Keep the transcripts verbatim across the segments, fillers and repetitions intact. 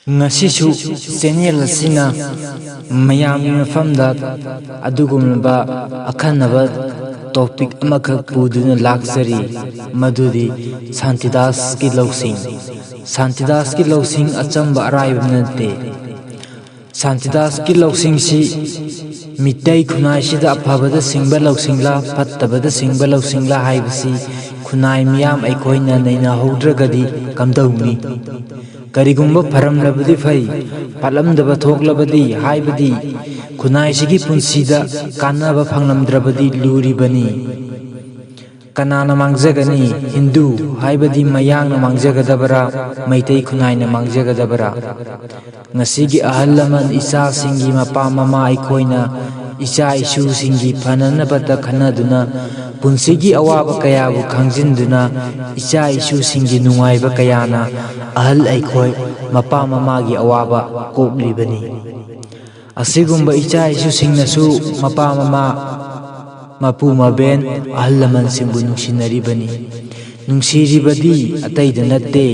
ꯉꯁꯤꯁꯨ ꯆꯦꯅꯦꯜ ꯑꯁꯤꯅ ꯃꯌꯥꯝꯒꯤ ꯃꯐꯝꯗ ꯑꯗꯨꯒꯨꯝꯂꯕ ꯑꯈꯟꯅꯕ ꯇꯣꯄꯤꯛ ꯑꯃꯈꯛ ꯄꯨꯗꯨꯅ ꯂꯥꯛꯆꯔꯤ, ꯃꯗꯨꯗꯤ ꯁꯥꯟꯇꯤꯗꯥꯁꯀꯤ ꯂꯧꯁꯤꯡ꯫ ꯁꯥꯟꯇꯤꯗꯥꯁꯀꯤ ꯂꯧꯁꯤꯡ ꯑꯆꯝꯕ ꯑꯔꯥꯏꯕ ꯅꯠꯇꯦ꯫ ꯁꯥꯟꯇꯤꯗꯥꯁꯀꯤ ꯂꯧꯁꯤꯡꯁꯤ ꯃꯤꯇꯩ ꯈꯨꯟꯅꯥꯏꯁꯤꯗ ꯑꯐꯕꯗ ꯁꯤꯡꯕ ꯂꯧꯁꯤꯡꯂꯥ, ꯐꯠꯇꯕꯗ ꯁꯤꯡꯕ ꯂꯧꯁꯤꯡꯂꯥ ꯍꯥꯏꯕꯁꯤ ꯈꯨꯟꯅꯥꯏ ꯃꯤꯌꯥꯝ ꯑꯩꯈꯣꯏꯅ ꯅꯩꯅꯍꯧꯗ꯭ꯔꯒꯗꯤ ꯀꯝꯗꯧꯅꯤ? ꯀꯔꯤꯒꯨꯝꯕ ꯐꯔꯝꯂꯕꯗꯤ ꯐꯩ, ꯐꯠꯂꯝꯗꯕ ꯊꯣꯛꯂꯕꯗꯤ, ꯍꯥꯏꯕꯗꯤ ꯈꯨꯟꯅꯥꯏꯁꯤꯒꯤ ꯄꯨꯟꯁꯤꯗ ꯀꯥꯟꯅꯕ ꯐꯪꯂꯝꯗ꯭ꯔꯕꯗꯤ ꯂꯨꯔꯤꯕꯅꯤ꯫ ꯀꯅꯥꯅ ꯃꯥꯡꯖꯒꯅꯤ? ꯍꯤꯟꯗꯨ ꯍꯥꯏꯕꯗꯤ ꯃꯌꯥꯡꯅ ꯃꯥꯡꯖꯒꯗꯕꯔꯥ, ꯃꯩꯇꯩ ꯈꯨꯟꯅꯥꯏꯅ ꯃꯥꯡꯖꯒꯗꯕꯔꯥ? ꯉꯁꯤꯒꯤ ꯑꯍꯜ ꯂꯃꯟ ꯏꯆꯥꯁꯤꯡꯒꯤ ꯃꯄꯥ ꯃꯃꯥ ꯑꯩꯈꯣꯏꯅ ꯏꯆꯥ ꯏꯁꯨꯁꯤꯡꯒꯤ ꯐꯅꯅꯕꯇ ꯈꯟꯅꯗꯨꯅ, ꯄꯨꯟꯁꯤꯒꯤ ꯑꯋꯥꯕ ꯀꯌꯥꯕꯨ ꯈꯪꯖꯤꯟꯗꯨꯅ, ꯏꯆꯥ ꯏꯁꯨꯁꯤꯡꯒꯤ ꯅꯨꯡꯉꯥꯏꯕ ꯀꯌꯥꯅ ꯑꯍꯜ ꯑꯩꯈꯣꯏ ꯃꯄꯥ ꯃꯃꯥꯒꯤ ꯑꯋꯥꯕ ꯀꯣꯛꯂꯤꯕꯅꯤ꯫ ꯑꯁꯤꯒꯨꯝꯕ ꯏꯆꯥ ꯏꯁꯨꯁꯤꯡꯅꯁꯨ ꯃꯄꯥ ꯃꯃꯥ, ꯃꯄꯨ ꯃꯕꯦꯟ, ꯑꯍꯜ ꯂꯃꯟꯁꯤꯡꯕꯨ ꯅꯨꯡꯁꯤꯅꯔꯤꯕꯅꯤ꯫ ꯅꯨꯡꯁꯤꯔꯤꯕꯗꯤ ꯑꯇꯩꯗ ꯅꯠꯇꯦ,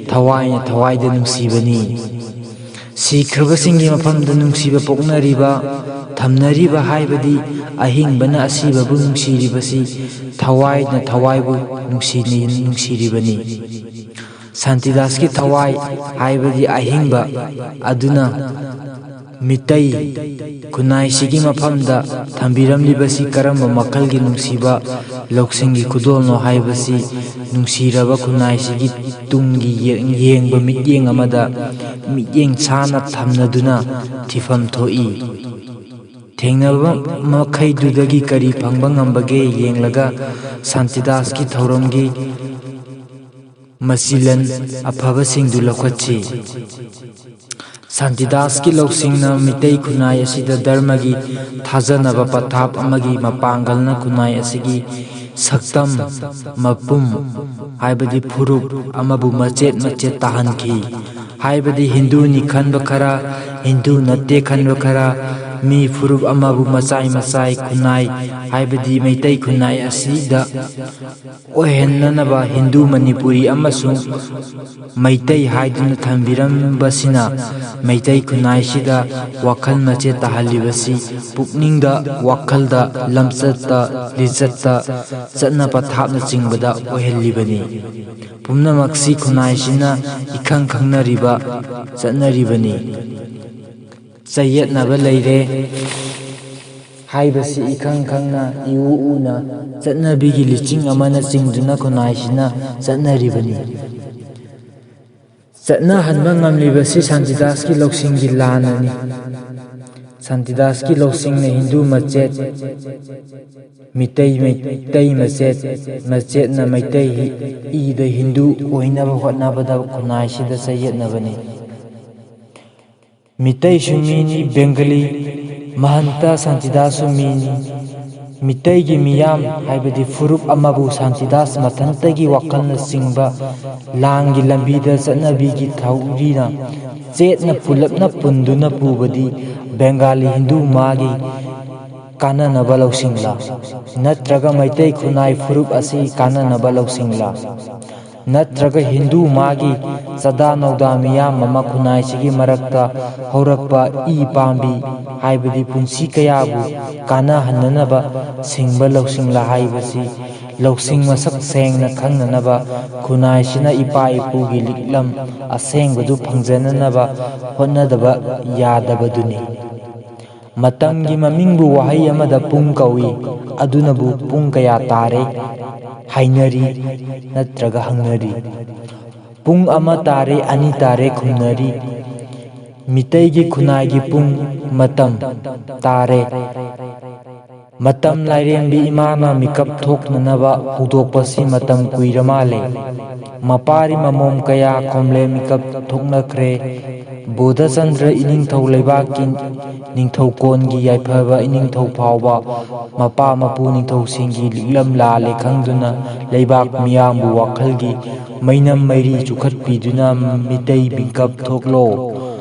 ꯊꯋꯥꯏꯅ ꯊꯋꯥꯏꯗ ꯅꯨꯡꯁꯤꯕꯅꯤ꯫ ꯁꯤꯈ꯭ꯔꯕꯁꯤꯡꯒꯤ ꯃꯐꯝꯗ ꯅꯨꯡꯁꯤꯕ ꯄꯣꯛꯅꯔꯤꯕ, ꯊꯝꯅꯔꯤꯕ ꯍꯥꯏꯕꯗꯤ ꯑꯍꯤꯡꯕꯅ ꯑꯁꯤꯕꯕꯨ ꯅꯨꯡꯁꯤꯔꯤꯕꯁꯤ ꯊꯋꯥꯏꯅ ꯊꯋꯥꯏꯕꯨ ꯅꯨꯡꯁꯤꯅ-, ꯅꯨꯡꯁꯤꯔꯤꯕꯅꯤ꯫ ꯁꯥꯟꯇꯤꯗꯥꯁꯀꯤ ꯊꯋꯥꯏ ꯍꯥꯏꯕꯗꯤ ꯑꯍꯤꯡꯕ ꯑꯗꯨꯅ ꯃꯤꯇꯩ ꯈꯨꯟꯅꯥꯏꯁꯤꯒꯤ ꯃꯐꯝꯗ ꯊꯝꯕꯤꯔꯝꯂꯤꯕꯁꯤ ꯀꯔꯝꯕ ꯃꯈꯜꯒꯤ ꯅꯨꯡꯁꯤꯕ ꯂꯧꯁꯤꯡꯒꯤ ꯈꯨꯗꯣꯜꯅꯣ ꯍꯥꯏꯕꯁꯤ ꯅꯨꯡꯁꯤꯔꯕ ꯈꯨꯟꯅꯥꯏꯁꯤꯒꯤ ꯇꯨꯡꯒꯤ ꯌꯦ-, ꯌꯦꯡꯕ ꯃꯤꯠꯌꯦꯡ ꯑꯃꯗ ꯃꯤꯠꯌꯦꯡ ꯁꯥꯅ ꯊꯝꯅꯗꯨꯅ ꯊꯤꯐꯝ ꯊꯣꯛꯏ꯫ ꯊꯦꯡꯅꯕ ꯃꯈꯩꯗꯨꯗꯒꯤ ꯀꯔꯤ ꯐꯪꯕ ꯉꯝꯕꯒꯦ ꯌꯦꯡꯂꯒ ꯁꯥꯟꯇꯤꯗꯥꯁꯀꯤ ꯊꯧꯔꯝꯒꯤ ꯃꯆꯤꯂꯟ ꯑꯐꯕꯁꯤꯡꯗꯨ ꯂꯧꯈꯠꯁꯤ꯫ ꯁꯥꯟꯇꯤꯗꯥꯁꯀꯤ ꯂꯧꯁꯤꯡꯅ ꯃꯤꯇꯩ ꯈꯨꯟꯅꯥꯏ ꯑꯁꯤꯗ ꯙꯔꯃꯒꯤ ꯊꯥꯖꯅꯕ ꯄꯊꯥꯞ ꯑꯃꯒꯤ ꯃꯄꯥꯡꯒꯜꯅ ꯈꯨꯟꯅꯥꯏ ꯑꯁꯤꯒꯤ ꯁꯛꯇꯝ ꯃꯄꯨꯝ, ꯍꯥꯏꯕꯗꯤ ꯐꯨꯔꯨꯞ ꯑꯃꯕꯨ ꯃꯆꯦꯠ ꯃꯆꯦꯠ ꯇꯥꯍꯟꯈꯤ꯫ ꯍꯥꯏꯕꯗꯤ ꯍꯤꯟꯗꯨꯅꯤ ꯈꯟꯕ ꯈꯔ, ꯍꯤꯟꯗꯨ ꯅꯠꯇꯦ ꯈꯟꯕ ꯈꯔ, ꯃꯤ ꯐꯨꯔꯨꯞ ꯑꯃꯕꯨ ꯃꯆꯥꯏ ꯃꯆꯥꯏ ꯈꯨꯟꯅꯥꯏ, ꯍꯥꯏꯕꯗꯤ ꯃꯩꯇꯩ ꯈꯨꯟꯅꯥꯏ ꯑꯁꯤꯗ ꯑꯣꯏꯍꯟꯅꯅꯕ ꯍꯤꯟꯗꯨ, ꯃꯅꯤꯄꯨꯔꯤ ꯑꯃꯁꯨꯡ ꯃꯩꯇꯩ ꯍꯥꯏꯗꯨꯅ ꯊꯝꯕꯤꯔꯝꯕꯁꯤꯅ ꯃꯩꯇꯩ ꯈꯨꯟꯅꯥꯏꯁꯤꯗ ꯋꯥꯈꯜ ꯃꯆꯦꯠ ꯇꯥꯍꯜꯂꯤꯕꯁꯤ ꯄꯨꯛꯅꯤꯡꯗ, ꯋꯥꯈꯜꯗ, ꯂꯝꯆꯠꯇ, ꯂꯤꯆꯠꯇ, ꯆꯠꯅ ꯄꯊꯥꯞꯅꯆꯤꯡꯕꯗ ꯑꯣꯏꯍꯜꯂꯤꯕꯅꯤ꯫ ꯄꯨꯝꯅꯃꯛꯁꯤ ꯈꯨꯟꯅꯥꯏꯁꯤꯅ ꯏꯈꯪ ꯈꯪꯅꯔꯤꯕ ꯆꯠꯅꯔꯤꯕꯅꯤ꯫ ꯆꯌꯦꯠꯅꯕ ꯂꯩꯔꯦ ꯍꯥꯏꯕꯁꯤ ꯏꯈꯪ ꯈꯪꯅ, ꯏꯎ ꯎꯅ, ꯆꯠꯅꯕꯤꯒꯤ ꯂꯤꯆꯤꯡ ꯑꯃꯅ ꯆꯤꯡꯗꯨꯅ ꯈꯨꯟꯅꯥꯏꯁꯤꯅ ꯆꯠꯅꯔꯤꯕꯅꯤ꯫ ꯆꯠꯅꯍꯟꯕ ꯉꯝꯂꯤꯕꯁꯤ ꯁꯥꯟꯇꯤꯗꯥꯁꯀꯤ ꯂꯧꯁꯤꯡꯒꯤ ꯂꯥꯟꯅꯅꯤ꯫ ꯁꯥꯟꯇꯤꯗꯥꯁꯀꯤ ꯂꯧꯁꯤꯡꯅ ꯍꯤꯟꯗꯨ ꯃꯆꯦꯠ, ꯃꯤꯇꯩ, ꯃꯩꯇꯩ ꯃꯆꯦꯠ, ꯃꯆꯦꯠꯅ ꯃꯩꯇꯩ ꯏꯗ ꯍꯤꯟꯗꯨ ꯑꯣꯏꯅꯕ ꯍꯣꯠꯅꯕꯗ ꯈꯨꯟꯅꯥꯏꯁꯤꯗ ꯆꯌꯦꯠꯅꯕꯅꯤ꯫ ꯃꯤꯇꯩꯁꯨ ꯃꯤꯅꯤ, ꯕꯦꯡꯒꯂꯤ, ꯃꯍꯟꯇ ꯁꯥꯟꯇꯤꯗꯥꯁꯁꯨ ꯃꯤꯅꯤ꯫ ꯃꯤꯇꯩꯒꯤ ꯃꯤꯌꯥꯝ, ꯍꯥꯏꯕꯗꯤ ꯐꯨꯔꯨꯞ ꯑꯃꯕꯨ ꯁꯥꯟꯇꯤꯗꯥꯁ ꯃꯊꯟꯇꯒꯤ ꯋꯥꯈꯜꯅꯆꯤꯡꯕ ꯂꯥꯟꯒꯤ ꯂꯝꯕꯤꯗ, ꯆꯠꯅꯕꯤꯒꯤ ꯊꯧꯔꯤꯅ ꯆꯦꯠꯅ ꯄꯨꯂꯞꯅ ꯄꯨꯟꯗꯨꯅ ꯄꯨꯕꯗꯤ ꯕꯦꯡꯒꯥꯂꯤ ꯍꯤꯟꯗꯨ ꯃꯥꯒꯤ ꯀꯥꯟꯅꯅꯕ ꯂꯧꯁꯤꯡꯂꯥ? ꯅꯠꯇ꯭ꯔꯒ ꯃꯩꯇꯩ ꯈꯨꯟꯅꯥꯏ ꯐꯨꯔꯨꯞ ꯑꯁꯤ ꯀꯥꯟꯅꯅꯕ ꯂꯧꯁꯤꯡꯂꯥ? ꯅꯠꯇ꯭ꯔꯒ ꯍꯤꯟꯗꯨ ꯃꯥꯒꯤ ꯆꯥꯗꯥ ꯅꯧꯗꯥ ꯃꯤꯌꯥꯝ ꯑꯃ ꯈꯨꯟꯅꯥꯏꯁꯤꯒꯤ ꯃꯔꯛꯇ ꯍꯧꯔꯛꯄ ꯏ ꯄꯥꯝꯕꯤ, ꯍꯥꯏꯕꯗꯤ ꯄꯨꯟꯁꯤ ꯀꯌꯥꯕꯨ ꯀꯥꯟꯅꯍꯟꯅꯅꯕ ꯁꯤꯡꯕ ꯂꯧꯁꯤꯡꯂꯥ ꯍꯥꯏꯕꯁꯤ ꯂꯧꯁꯤꯡ ꯃꯁꯛ ꯁꯦꯡꯅ ꯈꯪꯅꯅꯕ ꯈꯨꯟꯅꯥꯏꯁꯤꯅ ꯏꯄꯥ ꯏꯄꯨꯒꯤ ꯂꯤꯛꯂꯝ ꯑꯁꯦꯡꯕꯗꯨ ꯐꯪꯖꯅꯅꯕ ꯍꯣꯠꯅꯗꯕ ꯌꯥꯗꯕꯗꯨꯅꯤ꯫ ꯃꯇꯝꯒꯤ ꯃꯃꯤꯡꯕꯨ ꯋꯥꯍꯩ ꯑꯃꯗ ꯄꯨꯡ ꯀꯧꯏ꯫ ꯑꯗꯨꯅꯕꯨ ꯄꯨꯡ ꯀꯌꯥ ꯇꯥꯔꯦ ꯍꯥꯏꯅꯔꯤ ꯅꯠꯇ꯭ꯔꯒ ꯍꯪꯅꯔꯤ꯫ ꯄꯨꯡ ꯑꯃ ꯇꯥꯔꯦ, ꯑꯅꯤ ꯇꯥꯔꯦ ꯈꯨꯝꯅꯔꯤ꯫ ꯃꯤꯇꯩꯒꯤ ꯈꯨꯟꯅꯥꯏꯒꯤ ꯄꯨꯡ, ꯃꯇꯝ, ꯇꯥꯔꯦ꯫ ꯃꯇꯝ ꯂꯥꯏꯔꯦꯝꯕꯤ ꯏꯃꯥꯅ ꯃꯤꯀꯞ ꯊꯣꯛꯅꯅꯕ ꯍꯧꯗꯣꯛꯄꯁꯤ ꯃꯇꯝ ꯀꯨꯏꯔ ꯃꯥꯜꯂꯦ꯫ ꯃꯄꯥꯔꯤ ꯃꯃꯣꯝ ꯀꯌꯥ ꯈꯣꯝꯂꯦ, ꯃꯤꯀꯞ ꯊꯣꯛꯅꯈ꯭ꯔꯦ꯫ ꯕꯣꯙꯆꯟꯗ꯭ꯔ ꯏꯅꯤꯡꯊꯧ ꯂꯩꯕꯥꯛꯀꯤ ꯅꯤꯡꯊꯧꯀꯣꯟꯒꯤ ꯌꯥꯏꯐꯕ ꯏꯅꯤꯡꯊꯧ ꯐꯥꯎꯕ ꯃꯄꯥ ꯃꯄꯨ ꯅꯤꯡꯊꯧꯁꯤꯡꯒꯤ ꯂꯤꯛꯂꯝ ꯂꯥꯜꯂꯦ ꯈꯪꯗꯨꯅ ꯂꯩꯕꯥꯛ ꯃꯤꯌꯥꯝꯕꯨ ꯋꯥꯈꯜꯒꯤ ꯃꯩꯅꯝ ꯃꯩꯔꯤ ꯆꯨꯈꯠꯄꯤꯗꯨꯅ ꯃꯤꯇꯩ ꯃꯤꯀꯞ ꯊꯣꯛꯂꯣ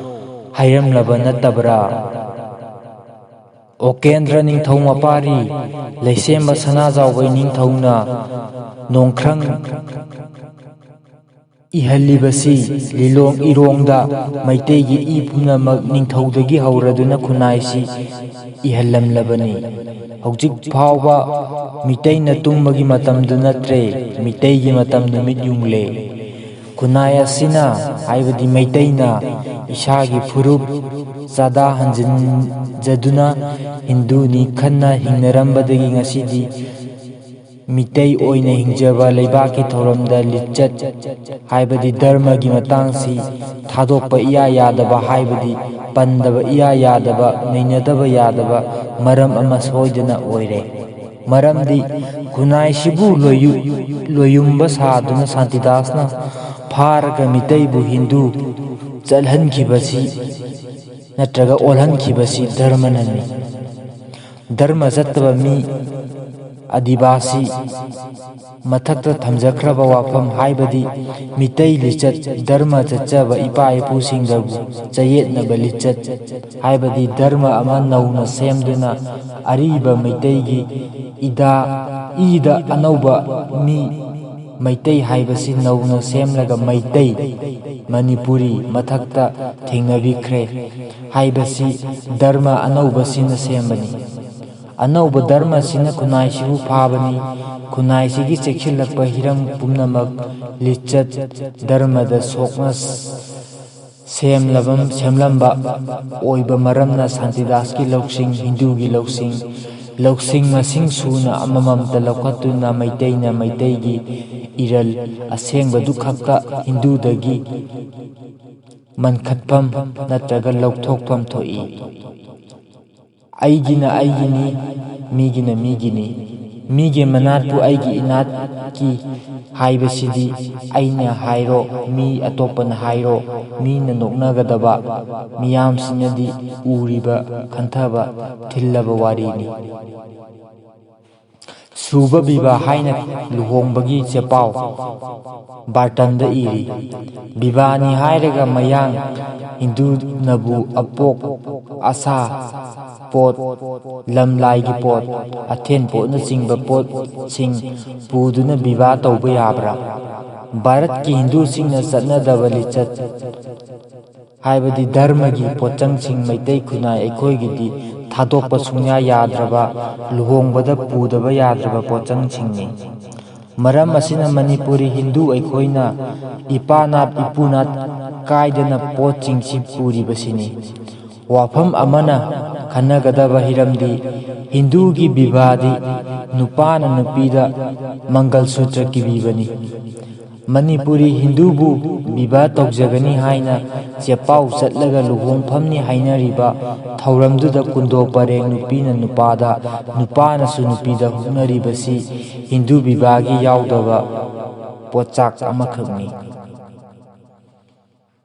ꯍꯥꯏꯔꯝꯂꯕ ꯅꯠꯇꯕ꯭ꯔꯥ? ꯑꯣꯀꯦꯟꯗ꯭ꯔ ꯅꯤꯡꯊꯧ ꯃꯄꯥꯔꯤ ꯂꯩꯁꯦꯝꯕ ꯁꯅꯥꯖꯥꯎꯕꯩ ꯅꯤꯡꯊꯧꯅ ꯅꯣꯡꯈ꯭ꯔꯪ ꯏꯍꯜꯂꯤꯕꯁꯤ ꯂꯤꯂꯣꯡ ꯏꯔꯣꯡꯗ ꯃꯩꯇꯩꯒꯤ ꯏ ꯄꯨꯝꯅꯃꯛ ꯅꯤꯡꯊꯧꯗꯒꯤ ꯍꯧꯔꯗꯨꯅ ꯈꯨꯟꯅꯥꯏꯁꯤ ꯏꯍꯜꯂꯝꯂꯕꯅꯤ꯫ ꯍꯧꯖꯤꯛ ꯐꯥꯎꯕ ꯃꯤꯇꯩꯅ ꯇꯨꯝꯕꯒꯤ ꯃꯇꯝꯗꯨ ꯅꯠꯇ꯭ꯔꯦ, ꯃꯤꯇꯩꯒꯤ ꯃꯇꯝ ꯅꯨꯃꯤꯠ ꯌꯨꯡꯂꯦ꯫ ꯈꯨꯟꯅꯥꯏ ꯑꯁꯤꯅ, ꯍꯥꯏꯕꯗꯤ ꯃꯩꯇꯩꯅ, ꯏꯁꯥꯒꯤ ꯐꯨꯔꯨꯞ ꯆꯥꯗꯥ ꯍꯟꯖꯤꯟꯖꯗꯨꯅ ꯍꯤꯟꯗꯨꯅꯤ ꯈꯟꯅ ꯍꯤꯡꯅꯔꯝꯕꯗꯒꯤ ꯉꯁꯤꯗꯤ ꯃꯤꯇꯩ ꯑꯣꯏꯅ ꯍꯤꯡꯖꯕ ꯂꯩꯕꯥꯛꯀꯤ ꯊꯧꯔꯝꯗ ꯂꯤꯆꯠ, ꯍꯥꯏꯕꯗꯤ ꯙꯔꯃꯒꯤ ꯃꯇꯥꯡꯁꯤ ꯊꯥꯗꯣꯛꯄ ꯏꯌꯥ ꯌꯥꯗꯕ, ꯍꯥꯏꯕꯗꯤ ꯄꯟꯗꯕ ꯏꯌꯥ ꯌꯥꯗꯕ, ꯅꯩꯅꯗꯕ ꯌꯥꯗꯕ ꯃꯔꯝ ꯑꯃ ꯁꯣꯏꯗꯅ ꯑꯣꯏꯔꯦ꯫ ꯃꯔꯝꯗꯤ ꯈꯨꯟꯅꯥꯏꯁꯤꯕꯨ ꯂꯣꯏꯌꯨ-, ꯂꯣꯏꯌꯨꯝꯕ ꯁꯥꯗꯨꯅ ꯁꯥꯟꯇꯤꯗꯥꯁꯅ ꯐꯥꯔꯒ ꯃꯤꯇꯩꯕꯨ ꯍꯤꯟꯗꯨ ꯆꯠꯍꯟꯈꯤꯕꯁꯤ ꯅꯠꯇ꯭ꯔꯒ ꯑꯣꯜꯍꯟꯈꯤꯕꯁꯤ ꯙꯔꯃꯅꯅꯤ꯫ ꯙꯔꯃ ꯆꯠꯇꯕ ꯃꯤ, ꯑꯗꯤꯕꯥꯁꯤ, ꯃꯊꯛꯇ ꯊꯝꯖꯈ꯭ꯔꯕ ꯋꯥꯐꯝ, ꯍꯥꯏꯕꯗꯤ ꯃꯤꯇꯩ ꯂꯤꯆꯠ, ꯙꯔꯃ ꯆꯠꯆꯕ ꯏꯄꯥ ꯏꯄꯨꯁꯤꯡꯗꯕꯨ ꯆꯌꯦꯠꯅꯕ ꯂꯤꯆꯠ, ꯍꯥꯏꯕꯗꯤ ꯙꯔꯃ ꯑꯃ ꯅꯧꯅ ꯁꯦꯝꯗꯨꯅ ꯑꯔꯤꯕ ꯃꯩꯇꯩꯒꯤ ꯏꯗꯥ, ꯏꯗ ꯑꯅꯧꯕ ꯃꯤ, ꯃꯩꯇꯩ ꯍꯥꯏꯕꯁꯤ ꯅꯧꯅ ꯁꯦꯝꯂꯒ ꯃꯩꯇꯩ, ꯃꯅꯤꯄꯨꯔꯤ ꯃꯊꯛꯇ ꯊꯦꯡꯅꯕꯤꯈ꯭ꯔꯦ ꯍꯥꯏꯕꯁꯤ ꯙꯔꯃ ꯑꯅꯧꯕꯁꯤꯅ ꯁꯦꯝꯕꯅꯤ꯫ ꯑꯅꯧꯕ ꯙꯔꯃꯁꯤꯅ ꯈꯨꯟꯅꯥꯏꯁꯤꯕꯨ ꯐꯥꯕꯅꯤ꯫ ꯈꯨꯟꯅꯥꯏꯁꯤꯒꯤ ꯆꯦꯛꯁꯤꯜꯂꯛꯄ ꯍꯤꯔꯝ ꯄꯨꯝꯅꯃꯛ ꯂꯤꯆꯠ ꯙꯔꯃꯗ ꯁꯣꯛꯅ ꯁꯦꯝꯂꯕ, ꯁꯦꯝꯂꯝꯕ ꯑꯣꯏꯕ ꯃꯔꯝꯅ ꯁꯥꯟꯇꯤꯗꯥꯁꯀꯤ ꯂꯧꯁꯤꯡ, ꯍꯤꯟꯗꯨꯒꯤ ꯂꯧꯁꯤꯡ, ꯂꯧꯁꯤꯡ ꯃꯁꯤꯡ ꯁꯨꯅ ꯑꯃꯃꯝꯇ ꯂꯧꯈꯠꯇꯨꯅ ꯃꯩꯇꯩꯅ ꯃꯩꯇꯩꯒꯤ ꯏꯔꯜ ꯑꯁꯦꯡꯕꯗꯨ ꯈꯛꯇ ꯍꯤꯟꯗꯨꯗꯒꯤ ꯃꯟꯈꯠꯐꯝ ꯅꯠꯇ꯭ꯔꯒ ꯂꯧꯊꯣꯛꯐꯝ ꯊꯣꯛꯏ꯫ ꯑꯩꯒꯤꯅ ꯑꯩꯒꯤꯅꯤ, ꯃꯤꯒꯤꯅ ꯃꯤꯒꯤꯅꯤ꯫ ꯃꯤꯒꯤ ꯃꯅꯥꯠꯄꯨ ꯑꯩꯒꯤ ꯏꯅꯥꯠꯀꯤ ꯍꯥꯏꯕꯁꯤꯗꯤ ꯑꯩꯅ ꯍꯥꯏꯔꯣ, ꯃꯤ ꯑꯇꯣꯞꯄꯅ ꯍꯥꯏꯔꯣ, ꯃꯤꯅ ꯅꯣꯛꯅꯒꯗꯕ, ꯃꯤꯌꯥꯝꯁꯤꯅꯗꯤ ꯎꯔꯤꯕ, ꯈꯟꯊꯕ, ꯊꯤꯜꯂꯕ ꯋꯥꯔꯤꯅꯤ꯫ ꯁꯨꯕ ꯕꯤꯕꯥ ꯍꯥꯏꯅ ꯂꯨꯍꯣꯡꯕꯒꯤ ꯆꯦꯄꯥꯎ ꯕꯥꯔꯇꯟꯗ ꯏꯔꯤ꯫ ꯕꯤꯕꯥꯅꯤ ꯍꯥꯏꯔꯒ ꯃꯌꯥꯡ ꯍꯤꯟꯗꯨꯅꯕꯨ ꯑꯄꯣꯛ ꯑꯁꯥ ꯄꯣꯠ, ꯂꯝꯂꯥꯏꯒꯤ ꯄꯣꯠ, ꯑꯊꯦꯟ ꯄꯣꯠꯅꯆꯤꯡꯕ ꯄꯣꯠꯁꯤꯡ ꯄꯨꯗꯨꯅ ꯕꯤꯕꯥ ꯇꯧꯕ ꯌꯥꯕ꯭ꯔꯥ? ꯚꯥꯔꯠꯀꯤ ꯍꯤꯟꯗꯨꯁꯤꯡꯅ ꯆꯠꯅꯗꯕ ꯂꯤꯆꯠ, ꯍꯥꯏꯕꯗꯤ ꯙꯔꯃꯒꯤ ꯄꯣꯠꯆꯪꯁꯤꯡ ꯃꯩꯇꯩ ꯈꯨꯟꯅꯥꯏ ꯑꯩꯈꯣꯏꯒꯤꯗꯤ ꯊꯥꯗꯣꯛꯄ ꯁꯨꯡꯌꯥ ꯌꯥꯗ꯭ꯔꯕ, ꯂꯨꯍꯣꯡꯕꯗ ꯄꯨꯗꯕ ꯌꯥꯗ꯭ꯔꯕ ꯄꯣꯠꯆꯪꯁꯤꯡꯅꯤ꯫ ꯃꯔꯝ ꯑꯁꯤꯅ ꯃꯅꯤꯄꯨꯔꯤ ꯍꯤꯟꯗꯨ ꯑꯩꯈꯣꯏꯅ ꯏꯄꯥꯅꯥꯠ ꯏꯄꯨꯅꯥꯠ ꯀꯥꯏꯗꯅ ꯄꯣꯠꯁꯤꯡꯁꯤ ꯄꯨꯔꯤꯕꯁꯤꯅꯤ꯫ ꯋꯥꯐꯝ ꯑꯃꯅ ꯈꯟꯅꯒꯗꯕ ꯍꯤꯔꯝꯗꯤ ꯍꯤꯟꯗꯨꯒꯤ ꯕꯤꯕꯥꯗꯤ ꯅꯨꯄꯥꯅ ꯅꯨꯄꯤꯗ ꯃꯪꯒꯜ ꯁꯨꯇ꯭ꯔ ꯀꯤꯕꯤꯕꯅꯤ꯫ ꯃꯅꯤꯄꯨꯔꯤ ꯍꯤꯟꯗꯨꯕꯨ ꯕꯤꯕꯥ ꯇꯧꯖꯒꯅꯤ ꯍꯥꯏꯅ ꯆꯦꯄꯥꯎ ꯆꯠꯂꯒ ꯂꯨꯍꯣꯡꯐꯝꯅꯤ ꯍꯥꯏꯅꯔꯤꯕ ꯊꯧꯔꯝꯗꯨꯗ ꯀꯨꯟꯗꯣ ꯄꯔꯦꯡ ꯅꯨꯄꯤꯅ ꯅꯨꯄꯥꯗ, ꯅꯨꯄꯥꯅꯁꯨ ꯅꯨꯄꯤꯗ ꯍꯨꯛꯅꯔꯤꯕꯁꯤ ꯍꯤꯟꯗꯨ ꯕꯤꯕꯥꯒꯤ ꯌꯥꯎꯗꯕ ꯄꯣꯠꯆꯥꯛ ꯑꯃꯈꯛꯅꯤ꯫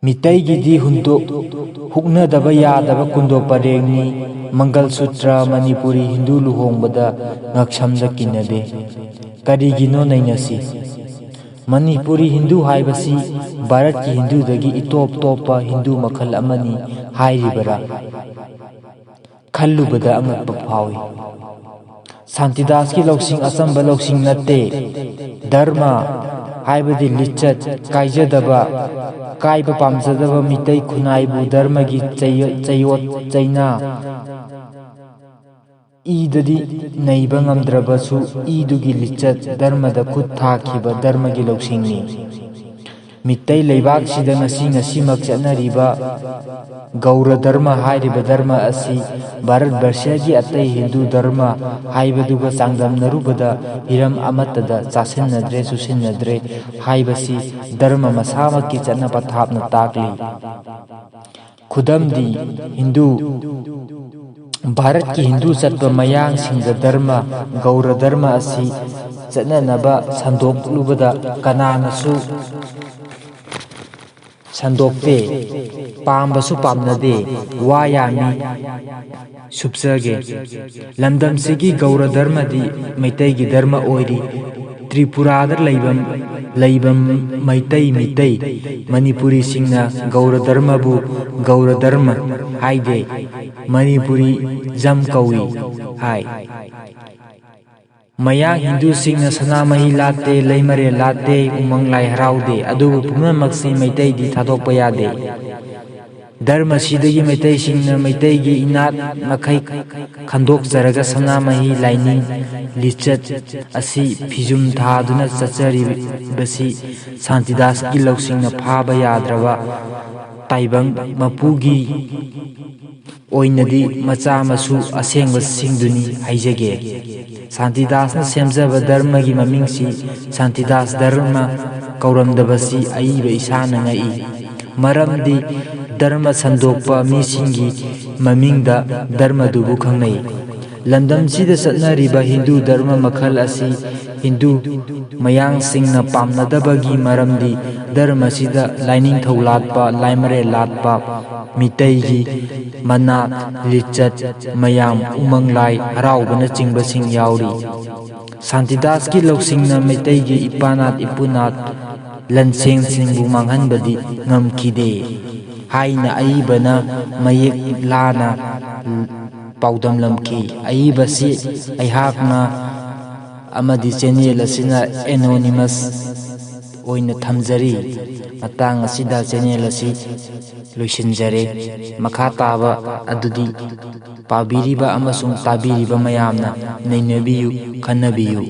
ꯃꯤꯇꯩꯒꯤꯗꯤ ꯍꯨꯟꯗꯣꯛ-, ꯍꯨꯛꯅꯗꯕ ꯌꯥꯗꯕ ꯀꯨꯟꯗꯣ ꯄꯔꯦꯡꯅꯤ, ꯃꯪꯒꯜ ꯁꯨꯇ꯭ꯔ ꯃꯅꯤꯄꯨꯔꯤ ꯍꯤꯟꯗꯨ ꯂꯨꯍꯣꯡꯕꯗ ꯉꯛꯁꯝꯗ ꯀꯤꯟꯅꯗꯦ꯫ ꯀꯔꯤꯒꯤꯅꯣ ꯅꯩꯅꯁꯤ꯫ ꯃꯅꯤꯄꯨꯔꯤ ꯍꯤꯟꯗꯨ ꯍꯥꯏꯕꯁꯤ ꯚꯥꯔꯠꯀꯤ ꯍꯤꯟꯗꯨꯗꯒꯤ ꯏꯇꯣꯞ ꯇꯣꯞꯄ ꯍꯤꯟꯗꯨ ꯃꯈꯜ ꯑꯃꯅꯤ ꯍꯥꯏꯔꯤꯕꯔꯥ? ꯈꯜꯂꯨꯕꯗ ꯑꯉꯛꯄ ꯐꯥꯎꯏ꯫ ꯁꯥꯟꯇꯤꯗꯥꯁꯀꯤ ꯂꯧꯁꯤꯡ ꯑꯆꯝꯕ ꯂꯧꯁꯤꯡ ꯅꯠꯇꯦ꯫ ꯙꯔꯃ ꯍꯥꯏꯕꯗꯤ ꯂꯤꯆꯠ ꯀꯥꯏꯖꯗꯕ, ꯀꯥꯏꯕ ꯄꯥꯝꯖꯗꯕ ꯃꯤꯇꯩ ꯈꯨꯟꯅꯥꯏꯕꯨ ꯙꯔꯃꯒꯤ ꯆꯩ-, ꯆꯩꯌꯣꯠ ꯆꯩꯅꯥ ꯏꯗꯗꯤ ꯅꯩꯕ ꯉꯝꯗ꯭ꯔꯕꯁꯨ ꯏꯗꯨꯒꯤ ꯂꯤꯆꯠ ꯙꯔꯃꯗ ꯈꯨꯠ ꯊꯥꯈꯤꯕ ꯙꯔꯃꯒꯤ ꯂꯧꯁꯤꯡꯅꯤ꯫ ꯃꯤꯇꯩ ꯂꯩꯕꯥꯛꯁꯤꯗ ꯉꯁꯤ ꯉꯁꯤꯃꯛ ꯆꯠꯅꯔꯤꯕ ꯒꯧꯔ ꯙꯔꯃ ꯍꯥꯏꯔꯤꯕ ꯙꯔꯃ ꯑꯁꯤ ꯚꯥꯔꯠ ꯕꯔꯁꯒꯤ ꯑꯇꯩ ꯍꯤꯟꯗꯨ ꯙꯔꯃ ꯍꯥꯏꯕꯗꯨꯒ ꯆꯥꯡꯗꯝꯅꯔꯨꯕꯗ ꯍꯤꯔꯝ ꯑꯃꯠꯇꯗ ꯆꯥꯁꯤꯟꯅꯗ꯭ꯔꯦ, ꯆꯨꯁꯤꯟꯅꯗ꯭ꯔꯦ ꯍꯥꯏꯕꯁꯤ ꯙꯔꯃ ꯃꯁꯥꯃꯛꯀꯤ ꯆꯠꯅ ꯄꯊꯥꯞꯅ ꯇꯥꯛꯂꯤ꯫ ꯈꯨꯗꯝꯗꯤ, ꯍꯤꯟꯗꯨ, ꯚꯥꯔꯠꯀꯤ ꯍꯤꯟꯗꯨ ꯆꯠꯄ ꯃꯌꯥꯡꯁꯤꯡꯗ ꯙꯔꯃ, ꯒꯧꯔ ꯙꯔꯃ ꯑꯁꯤ ꯆꯠꯅꯅꯕ ꯁꯟꯗꯣꯛꯂꯨꯕꯗ ꯀꯅꯥꯅꯁꯨ ꯁꯟꯗꯣꯛꯇꯦ, ꯄꯥꯝꯕꯁꯨ ꯄꯥꯝꯅꯗꯦ, ꯋꯥ ꯌꯥꯝꯃꯤ꯫ ꯁꯨꯞꯆꯒꯦ꯫ ꯂꯝꯗꯝꯁꯤꯒꯤ ꯒꯧꯔ ꯙꯔꯃꯗꯤ ꯃꯩꯇꯩꯒꯤ ꯙꯔꯃ ꯑꯣꯏꯔꯤ꯫ ꯇ꯭ꯔꯤꯄꯨꯔꯥꯗ ꯂꯩꯕ, ꯂꯩꯕ ꯃꯩꯇꯩ ꯃꯤꯇꯩ ꯃꯅꯤꯄꯨꯔꯤꯁꯤꯡꯅ ꯒꯧꯔ ꯙꯔꯃꯕꯨ ꯒꯧꯔ ꯙꯔꯃ ꯍꯥꯏꯗꯦ, ꯃꯅꯤꯄꯨꯔꯤꯖꯝ ꯀꯧꯏ ꯍꯥꯏ꯫ ꯃꯌꯥꯡ ꯍꯤꯟꯗꯨꯁꯤꯡꯅ ꯁꯅꯥꯃꯍꯤ ꯂꯥꯠꯇꯦ, ꯂꯩꯃꯔꯦꯜ ꯂꯥꯠꯇꯦ, ꯎꯃꯪ ꯂꯥꯏ ꯍꯔꯥꯎꯗꯦ, ꯑꯗꯨꯕꯨ ꯄꯨꯝꯅꯃꯛꯁꯤ ꯃꯩꯇꯩꯗꯤ ꯊꯥꯗꯣꯛꯄ ꯌꯥꯗꯦ꯫ ꯙꯔꯃꯁꯤꯗꯒꯤ ꯃꯩꯇꯩꯁꯤꯡꯅ ꯃꯩꯇꯩꯒꯤ ꯏꯅꯥꯠ ꯃꯈꯩ ꯈꯟꯗꯣꯛꯆꯔꯒ ꯁꯅꯥꯃꯍꯤ ꯂꯥꯏꯅꯤꯡ ꯂꯤꯆꯠ ꯑꯁꯤ ꯐꯤꯖꯨꯝ ꯊꯥꯗꯨꯅ ꯆꯠꯆꯔꯤꯕꯁꯤ ꯁꯥꯟꯇꯤꯗꯥꯁꯀꯤ ꯂꯧꯁꯤꯡꯅ ꯐꯥꯕ ꯌꯥꯗ꯭ꯔꯕ ꯇꯥꯏꯕꯪ ꯃꯄꯨꯒꯤ ꯑꯣꯏꯅꯗꯤ ꯃꯆꯥ ꯃꯁꯨ ꯑꯁꯦꯡꯕꯁꯤꯡꯗꯨꯅꯤ ꯍꯥꯏꯖꯒꯦ꯫ ꯁꯥꯟꯇꯤꯗꯥꯁꯅ ꯁꯦꯝꯖꯕ ꯙꯔꯃꯒꯤ ꯃꯃꯤꯡꯁꯤ ꯁꯥꯟꯇꯤꯗꯥꯁ ꯙꯔꯃ ꯀꯧꯔꯝꯗꯕꯁꯤ ꯑꯏꯕ ꯏꯁꯥꯅ ꯉꯛꯏ꯫ ꯃꯔꯝꯗꯤ ꯙꯔꯃ ꯁꯟꯗꯣꯛꯄ ꯃꯤꯁꯤꯡꯒꯤ ꯃꯃꯤꯡꯗ ꯙꯔꯃꯗꯨꯕꯨ ꯈꯪꯅꯩ꯫ ꯂꯝꯗꯝꯁꯤꯗ ꯆꯠꯅꯔꯤꯕ ꯍꯤꯟꯗꯨ ꯙꯔꯃ ꯃꯈꯜ ꯑꯁꯤ ꯍꯤꯟꯗꯨ ꯃꯌꯥꯡꯁꯤꯡꯅ ꯄꯥꯝꯅꯗꯕꯒꯤ ꯃꯔꯝꯗꯤ ꯙꯔꯃꯁꯤꯗ ꯂꯥꯏꯅꯤꯡꯊꯧ ꯂꯥꯠꯄ, ꯂꯥꯏꯃꯔꯦꯜ ꯂꯥꯠꯄ, ꯃꯤꯇꯩꯒꯤ ꯃꯅꯥꯠ, ꯂꯤꯆꯠ, ꯃꯌꯥꯝ, ꯎꯃꯪ ꯂꯥꯏ ꯍꯔꯥꯎꯕꯅꯆꯤꯡꯕꯁꯤꯡ ꯌꯥꯎꯔꯤ꯫ ꯁꯥꯟꯇꯤꯗꯥꯁꯀꯤ ꯂꯧꯁꯤꯡꯅ ꯃꯩꯇꯩꯒꯤ ꯏꯄꯥꯅꯥꯠ ꯏꯄꯨꯅꯥꯠ ꯂꯟꯁꯦꯡꯁꯤꯡꯕꯨ ꯃꯥꯡꯍꯟꯕꯗꯤ ꯉꯝꯈꯤꯗꯦ ꯍꯥꯏꯅ ꯑꯏꯕꯅ ꯃꯌꯦꯛ ꯂꯥꯅ ꯄꯥꯎꯗꯝꯂꯝꯈꯤ꯫ ꯑꯏꯕꯁꯤ ꯑꯩꯍꯥꯛꯅ ꯑꯃꯗꯤ ꯆꯦꯅꯦꯜ ꯑꯁꯤꯅ anonymous ꯑꯣꯏꯅ ꯊꯝꯖꯔꯤ꯫ ꯃꯇꯥꯡ ꯑꯁꯤꯗ ꯆꯦꯅꯦꯜ ꯑꯁꯤ ꯂꯣꯏꯁꯤꯟꯖꯔꯦ꯫ ꯃꯈꯥ ꯇꯥꯕ ꯑꯗꯨꯗꯤ ꯄꯥꯕꯤꯔꯤꯕ ꯑꯃꯁꯨꯡ ꯇꯥꯕꯤꯔꯤꯕ ꯃꯌꯥꯝꯅ ꯅꯩꯅꯕꯤꯌꯨ, ꯈꯟꯅꯕꯤꯌꯨ꯫